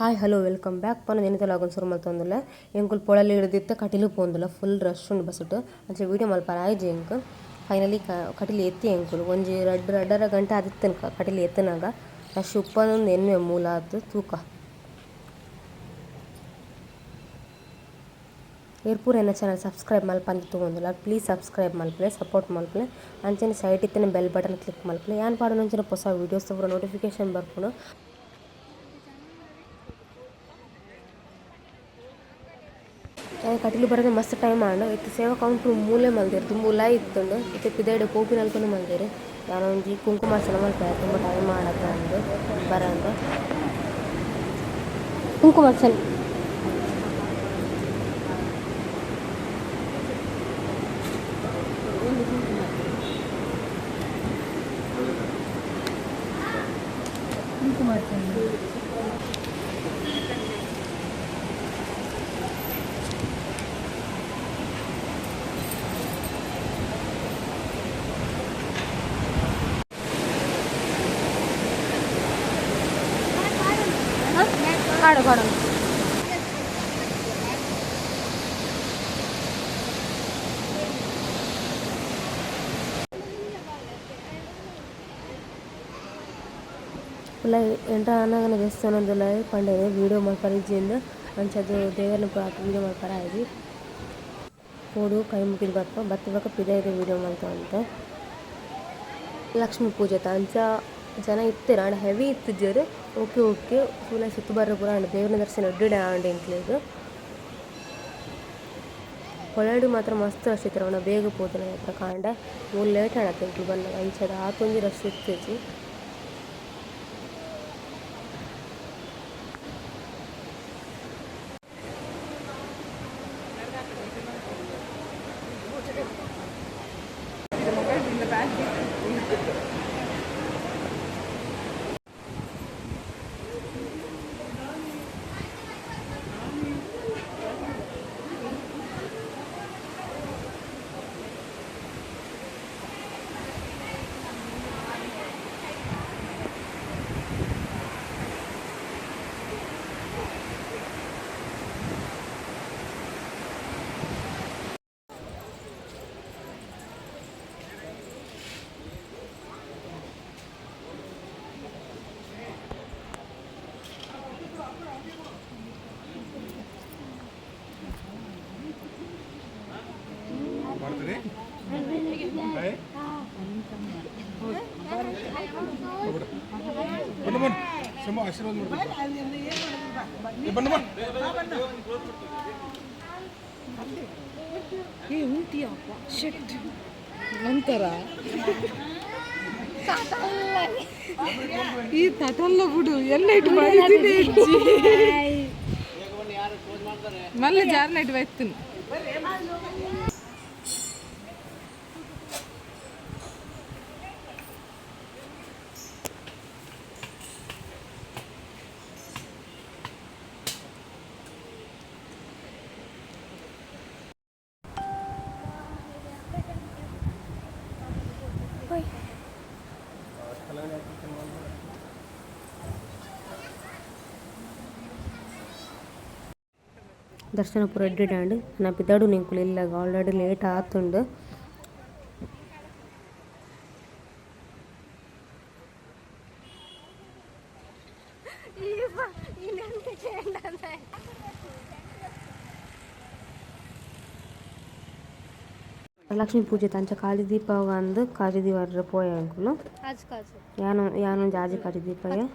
Hi hello welcome back ಪನ ಇನಿತ ಲಾಗನ್ ಸುರು ಮಲ್ತೊಂದುಲ್ಲೆ. ಎಂಕುಲು ಪೊಳಲಿ ಹಿಡ್ದಿತ್ತೆ ಕಟೀಲು ಪೋವೊಂದುಲ್ಲ. ಫುಲ್ ರಶ್ ಉಂಡು ಬಸ್ಸುಟ್. ಅಂಚ ವೀಡಿಯೋ ಮಲ್ಪರೆ ಆಯಿಜಿ ಎಂಕ್. ಫೈನಲಿ ಕಟೀಲು ಎತ್ತಿ ಎಂಕುಲು ಒಂಜಿ ರಡ್ಡ್ ರಡ್ಡರೆ ಗಂಟೆ ಆದಿತ್ತುಂಡು ಕಟೀಲು ಎತ್ತುನಗ. ರಶ್ ಉಪ್ಪಂದ್ ಎನ್ನುವೆ ಮೂಲ ಆತ್ ತೂಕ. ಏರ್ ಪೂರ ಎನ್ನ ಚಾನಲ್ ಸಬ್ಸ್ಕ್ರೈಬ್ ಮಲ್ಪಂದೆ ತೂವೊಂದುಲ್ಲ, ಪ್ಲೀಸ್ ಸಬ್ಸ್ಕ್ರೈಬ್ ಮಲ್ಪುಲೆ, ಸಪೋರ್ಟ್ ಮಲ್ಪುಲೆ. ಅಂಚನೆ ಸೈಡ್ ಇತ್ತಿನ ಬೆಲ್ ಬಟನ್ ಕ್ಲಿಕ್ ಮಲ್ಪುಲೆ. ಯಾನ್ ಪಾಡುನಂಚಿನ ಪೊಸ ವೀಡಿಯೋಸ್ ಪೂರ ನೋಟಿಫಿಕೇಷನ್ ಬರ್ಪುಂಡು. ಕಟೀಲು ಬರರೆ ಮಸ್ತ್ ಟೈಮ್ ಆಂಡ್. ಇತ್ತೆ ಸೇವಾ ಕೌಂಟ್ರ್ ಮೂಲೇ ಮಲ್ದೆರ್, ದುಂಬು ಉಲಾಯಿ ಇತ್ತುಂಡು. ಇತ್ತೆ ಪಿದಯ್ಡ್ ಪೋಪಿನಲ್ಪನೆ ಮಲ್ದೆರ್. ಯಾನ್ ಒಂಜಿ ಕುಂಕುಮಾರ್ಚನೆ ಮಲ್ಪುವೆ, ತುಂಬಾ ಟೈಮ್ ಆಂಡತ ಅಂದ್ ಬರಂದೆ. ಕುಂಕುಮಾರ್ಚನೆ. ಪಾಡು ಪಾಡು. ಉಲಾಯಿ ಎಂಟರ್ ಆನಗನೆ ದೇವಸ್ಥಾನದ ಉಲಾಯಿ ಪಂಡೆರ್ ವೀಡಿಯೋ ಮಲ್ಪರೆ ಇಜ್ಜಿ ಇಂದ್. ಅಂಚಾದ್ ದೇವೆರ್ನ ಪೂರ ವೀಡಿಯೋ ಮಲ್ಪರೆ ಆಯಿಜಿ. ಪೋದು ಕೈ ಮುಗಿದ್ ಬರ್ಪ ಬತ್ತಿ ಬೊಕ ಪಿದಯ್ದ ವೀಡಿಯೋ ಮಲ್ತೊಂತೆ. ಲಕ್ಷ್ಮೀ ಪೂಜೆತ ಅಂಚ ಜನ ಇತ್ತೆರ್ ಆಂಡ ಹೆವಿ ಇತ್ತಿಜೆರ್. ಓಕೆ ಓಕೆ, ಉಲಾಯಿ ಸುತ್ತು ಬರ್ರೆ ಪೂರ ಆಂಡ್. ದೇವೆರ್ನ ದರ್ಶನ ಎಡ್ಡೆಡೆ ಆಂಡ್ ಎಂಕ್ಲೆಗ್. ಪೊಳಲಿಡ್ ಮಾತ್ರ ಮಸ್ತ್ ರಶ್ ಇತ್ತೆರ್. ನಮ ಬೇಗ ಪೋತಿನ ಮಾತ್ರ ಕಾಂಡೆ. ಮೂಲು ಲೇಟ್ ಆಂಡತ ಎಂಕುಲು ಬನ್ನಗ. ಅಂಚಾದ್ ಆತೊಂಜಿ ರಶ್ ಇತ್ತಿಜಿ. ಮಾಡ್ತೀರಿ? ಬನ್ನಿ ಬನ್ನಿ ಶಂಭು, ಆಶೀರ್ವಾದ ಮಾಡ್ತೀನಿ, ಬನ್ನಿ ಬನ್ನಿ. ಏ ಉಂಟಿಯಪ್ಪ ಶೆಟ್ ನಂತರ ಈ ತಟಲ್ಲ ಬಿಡು ಎಲ್ಲ ಇಟ್ಟು ಮಾಡಿದ್ದೀನಿ. ಮಲ್ಲ ಜಾರ್ ನೈಟ್ ಬೈತೀನಿ. ದರ್ಶನ ಪೂರ ಎಡ್ಡೆಡ್ ಆಂಡ್. ನನ ಪಿದಡುನು ಎಂಕುಲು ಇಲ್ಲಗ್, ಆಲ್ರೆಡಿ ಲೇಟ್ ಆತುಂಡು. ಲಕ್ಷ್ಮೀ ಪೂಜೆತ ಅಂಚ ಕಾಜಿ ದೀಪ ಅಂದ್ ಕಾಜಿ ದೀವರೆ ಪೋಯ ಎಂಕುಲು. ಯಾನ್ ಯಾನೊಂಜಿ ಆಜಿ ಕಾಜಿ ದೀಪಯೆ,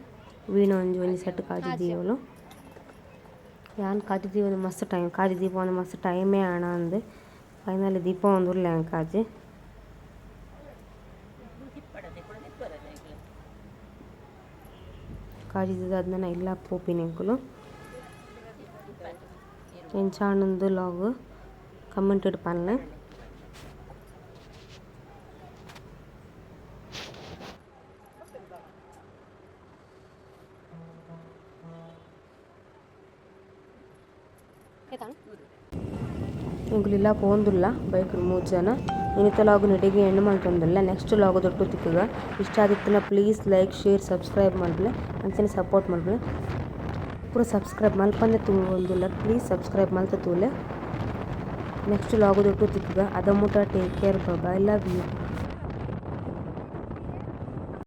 ವೀಣ ಒಂಜಿ ಒಂಜಿ ಸೆಟ್ ಕಾಜಿ ದೀವೊಲು. ಯಾನ್ ಕಾಜಿ ದೀವೊಂದು ಮಸ್ತ್ ಟೈಮ್, ಕಾಜಿ ದೀಪೊಂದು ಮಸ್ತ್ ಟೈಮೇ ಆಂಡ ಅಂದ್. ಫೈನಲಿ ದೀಪವೊಂದು ಉಲ್ಲೆ ಯಾನ್ ಕಾಜಿ. ಕಾಜಿ ದೀದ್ ನನ ಇಲ್ಲ ಪೋಪಿನಿ ಎಂಕುಲು. ಎಂಚ ಆಂಡ್ ಲಾಗ್ ಕಮೆಂಟ್ ಡ್ ಪನ್ಲೆ. ಎಂಕುಲು ಇಲ್ಲ ಪೋವೊಂದುಲ್ಲ ಬೈಕ್ ಮೂಜಿ ಜನ. ಇನಿತ ಲಾಗ್ ಇಡೆಗ್ ಎಂಡ್ ಮಲ್ತೊಂದುಲ್ಲೆ. ನೆಕ್ಸ್ಟ್ ಲಾಗ್ ದೊಟ್ಟು ತಿಕ್ಕುಗ. ಇಷ್ಟ ಆದಿತ್ತುಂಡ ಪ್ಲೀಸ್ ಲೈಕ್ ಶೇರ್ ಸಬ್ಸ್ಕ್ರೈಬ್ ಮಲ್ಪುಲೆ. ಅಂಚನೆ ಸಪೋರ್ಟ್ ಮಲ್ಪುಲೆ. ಪೂರ ಸಬ್ಸ್ಕ್ರೈಬ್ ಮಲ್ಪಂದೆ ತೂವೊಂದುಲ್ಲರ್, ಪ್ಲೀಸ್ ಸಬ್ಸ್ಕ್ರೈಬ್ ಮಲ್ತ್ ತೂಲೆ. ನೆಕ್ಸ್ಟ್ ವ್ಲಾಗ್ ದೊಟ್ಟು ತಿಕ್ಕುಗ. ಅದ ಮುಟ take care, bye, love you.